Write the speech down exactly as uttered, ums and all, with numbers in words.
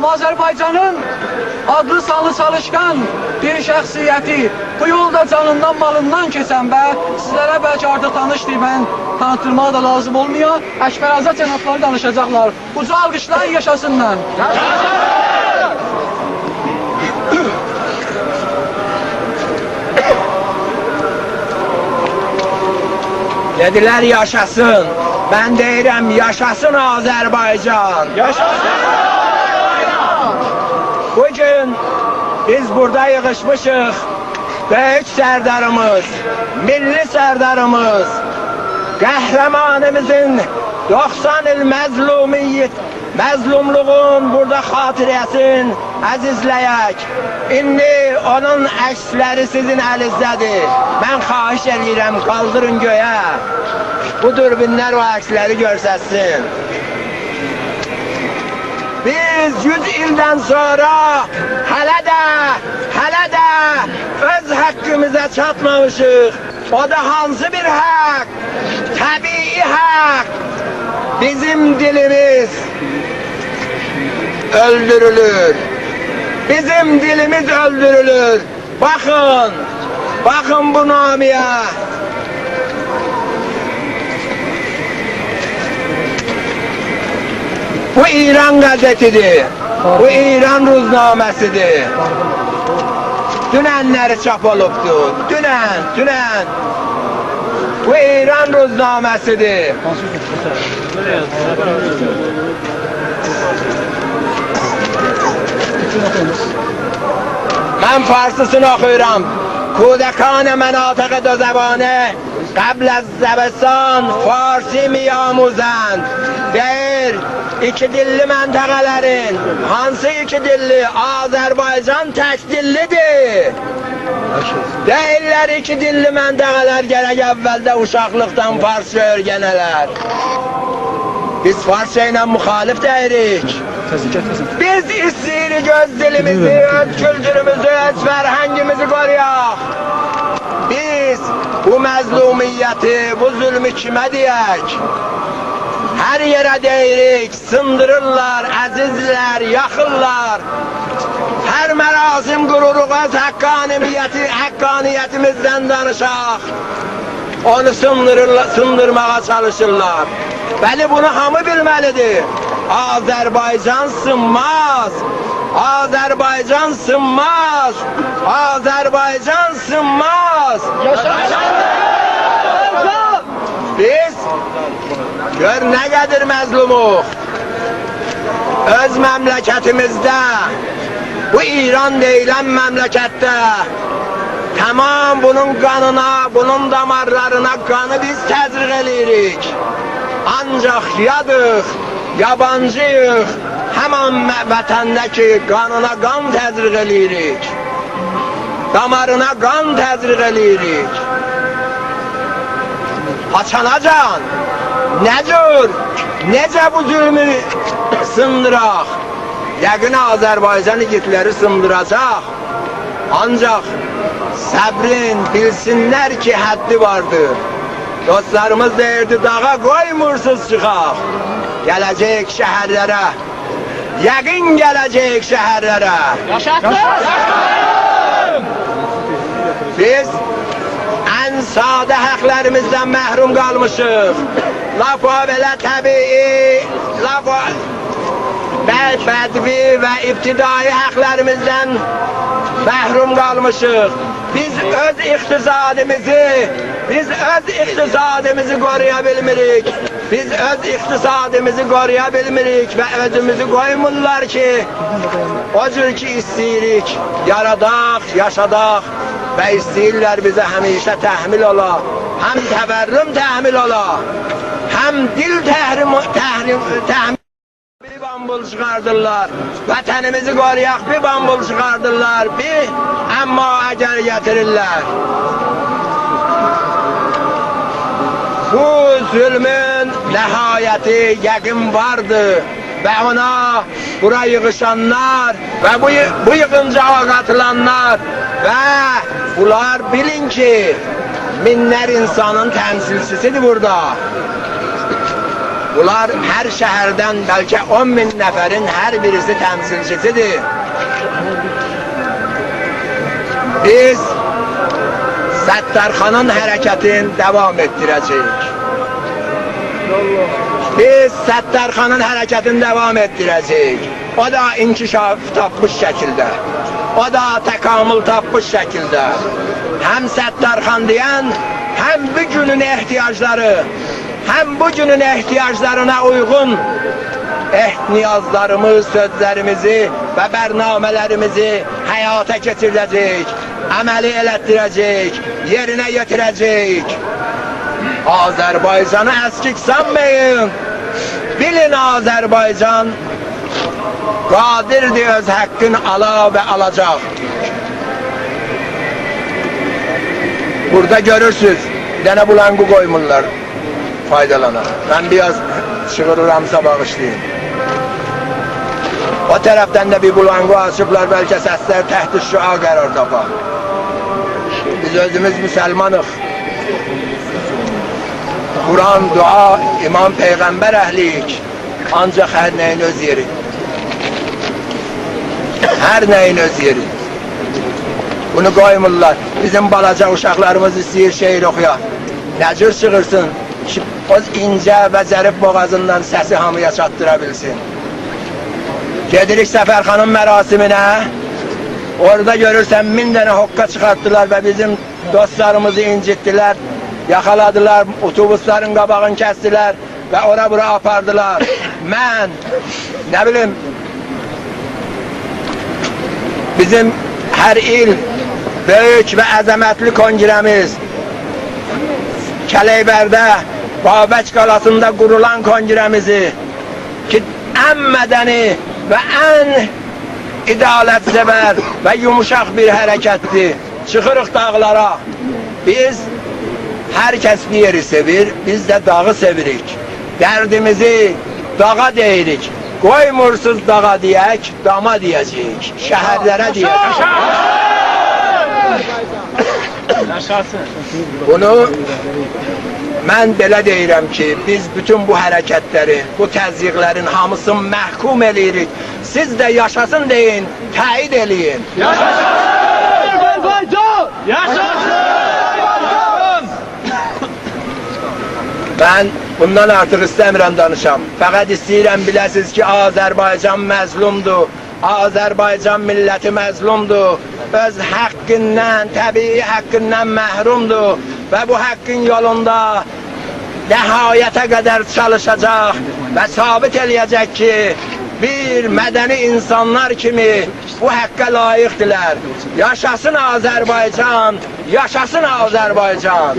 آذربایجانین آدلی سانلی چالیشقان بیر شخصیتی، بو یولدا جانیندان، مالیندان کئچن و سیزلره بلکه آرتیق تانیشدیر، من تانیتدیرماغا دا لازیم اولمویا، اکبر آزاد جنابلاری دانیشاجاقلار. اوجا آلقیشلار، یاشاسینلار. دئدیلر یاشاسین. من دئییرم یاشاسین آذربایجان. یاشاسین! بو گون بیز بورادا ییغیشمیشیق. بؤیوک سرداریمیز، میللی سرداریمیز، قهرمانیمیزین دوخسان ایل مظلومیت، مظلوملوغون بورادا خاطره‌سین عزیزله‌یک. ایندی اونون عکسلری سیزین الینیزده‌دیر. من خواهش ائله‌ییرم، قالدیرین گؤیه. بو دوربینلر او عکسلری گؤرستسین. بیز یوز ایلدن سونرا هله ده، هله ده اؤز حاققیمیزا چاتمامیشیق. او دا هانسی بیر حاق؟ طبیعی حاق. بیزیم دیلیمیز اؤلدورولور. بیزیم دیلیمیز اؤلدورولور. باخین، باخین بو نامه‌یه. بو ایران قزئتی‌دیر. بو ایران روزنامه‌سی‌دیر. دونن‌لری چاپ اولوبدور. دونن، دونن. بو ایران روزنامه‌سی‌دیر. من فارسی‌سینی اوخویورام. کودکان مناطق دو زبانه قبل از زمستان فارسی می‌آموزند. دئییر، ایکی دیللی منطقه‌لرین، هانسی ایکی دیللی؟ آذربایجان تک دیللی‌دیر. دئییرلر، ایکی دیللی منطقه‌لر گرک اولده اوشاقلیقدان فارسجا اؤیرنه‌لر. بیز فارسجا ایله مخالف دئییریک. بیز ایسته‌ییریک اؤز دیلیمیزی، اؤز کولتوروموزو، اؤز فرهنگیمیزی قورویاق. بیز بو مظلومیتی، بو ظلمو کیمه دئیک؟ هر یئره دئییریک، سیندیریرلار، ازیرلر، یاخیرلار. هر مراسم قوروروق، اؤز حقانیتی، حقانیتیمیزدن دانیشاق، اونو سیندیریرلار، سیندیرماغا چالیشیرلار. بلی، بونو هامی بیلمه‌لی‌دیر. آذربایجان سینماز. آذربایجان سینماز. آذربایجان سینماز. یاشا! بیز گؤر نه قدر مظلوموق. اؤز مملکتیمیزده، بو ایران دئییلن مملکتده تمام بونون قانینا، بونون دامارلارینا قانی بیز تزریق ائله‌ییریک. آنجاق یادیق، یابانجی‌ییق، همان م-، وطنده کی قانینا قان تزریق ائله‌ییریک. دامارینا قان تزریق ائله‌ییریک. هاچاناجان؟ نه جور؟ نئجه بو ظلمو سیندیراق؟ یقین آذربایجان ایگیدلری سیندیراجاق. آنجاق صبرین، بیلسینلر کی حدی واردیر. دوستلاریمیز دئییردی، داغا قویمورسوز چیخاق. گله‌جک شهرلره، یقین گله‌جک شهرلره. یاشاسین! بیز ان ساده حقلریمیزدن محروم قالمیشیق. لاف او بئله طبیعی، لاف او ب-، بدوی و ابتدایی حقلریمیزدن محروم قالمیشیق. بیز اؤز اقتصادیمیزی، بیز اؤز اقتصادیمیزی قورویا بیلمیریک. بیز اؤز اقتصادیمیزی قورویا بیلمیریک و اؤزوموزو قویمورلار کی، او جور کی ایسته‌ییریک، یاراداق، یاشاداق و ایسته‌ییرلر بیزه همیشه تحمیل اولا، هم تورم تحمیل اولا، هم دیل تحریم، تحریم، تحمیل. بیر بامبول چیخاردیرلار. وطنیمیزی قورویاق، بیر بامبول چیخاردیرلار، بیر اما اگر گتیریرلر. بو ظلمون نهایتی یقین واردی و اونا بورا ییغیشانلار و بو یی-، بو ییغینجاغا قاتیلانلار و بونلار بیلین کی، مینلر اینسانین تمثیلچیسی‌دیر بورادا. بونلار هر شهردن بلکه اون مین نفرین هر بیریسی تمثیلچی‌سی‌دیر. بیز ستارخانین حرکتینی داوام ائتدیره‌جه‌ییک. بیز ستارخانین حرکتینی داوام ائتدیره‌جه‌ییک. او دا انکشاف تاپمیش شکیلده، او دا تکامل تاپمیش شکیلده. هم ستارخان دئین، هم بو گونون احتیاجلاری، هم بو گونون احتیاجلارینا اویغون اح-، نیازلاریمیز، سؤزلریمیزی و برنامه‌لریمیزی حیاتا کئچیرده‌جه‌ییک، عملی ائلتدیره‌جه‌ییک، یئرینه یئتیره‌جه‌ییک. آذربایجانی اسکیک سانمایین. بیلین، آذربایجان قادردیر اؤز حاققینی آلا و آلاجاق. بورادا گؤرورسونوز، بیر دنه بولانقو قویمورلار فایدالانا. من بیر آز چیغیریرامسا باغیشلایین. او طرفدن ده بیر بولانقو آچیبلار، بلکه سسلر تحت شعاع قرار تاپا. بیز اؤزوموز مسلمانیق. قرآن، دعا، امام، پیغمبر اهلی‌ییک. آنجاق هر نه‌یین اؤز یئری. هر نه‌یین اؤز یئری. بونو قویمورلار. بیزیم بالاجا اوشاقلاریمیز ایسته‌ییر شعر اوخویا. نه جور چیغیرسین؟ کی، او اینجه و ظریف بوغازیندان سسی هامییا چاتدیرا بیلسین. گئدیریک سفرخانین مراسمینه. اورادا گؤرورسن، مین دنه حقه چیخارتدیلار و بیزیم دوستلاریمیزی اینجیتدیلر، یاخالادیلار، اوتوبوسلارین قاباغینی کسدیلر و اورا بورا آپاردیلار. من، نه بیلیم، بیزیم هر ایل بؤیوک و عظمتلی کنگره‌میز، کلیبرده، بابک قالاسیندا قورولان کنگره‌میزی کی، ان مدنی و ان عدالت‌سئور و یوموشاق بیر حرکتدیر. چیخیریق داغلارا. بیز، هر کس بیر یئری سئویر، بیز ده داغی سئویریک. دردیمیزی داغا دئییریک. قویمورسوز داغا دئیک، داما دئیه‌جه‌ییک، شهرلره دئیه‌جه‌ییک. یاشاسین! بونو من بئله دئییرم کی، بیز بوتون بو حرکتلری، بو تضییقلرین هامیسینی محکوم ائله‌ییریک. سیز ده یاشاسین دئیین، تأیید ائله‌یین. یاشاسین! آذربایجان! یاشاسین! من بوندان آرتیق ایسته‌میرم دانیشام. فقط ایسته‌ییرم بیله‌سیز کی، آذربایجان مظلومدور. آذربایجان میللتی مظلومدور. اؤز حاققیندان، طبیعی حاققیندان محرومدور و بو حاققین یولوندا نهایته قدر چالیشاجاق و ثابت ائله‌یه‌جک کی، بیر مدنی اینسانلار کیمی بو حاققا لایقدیرلر. یاشاسین آذربایجان! یاشاسین آذربایجان!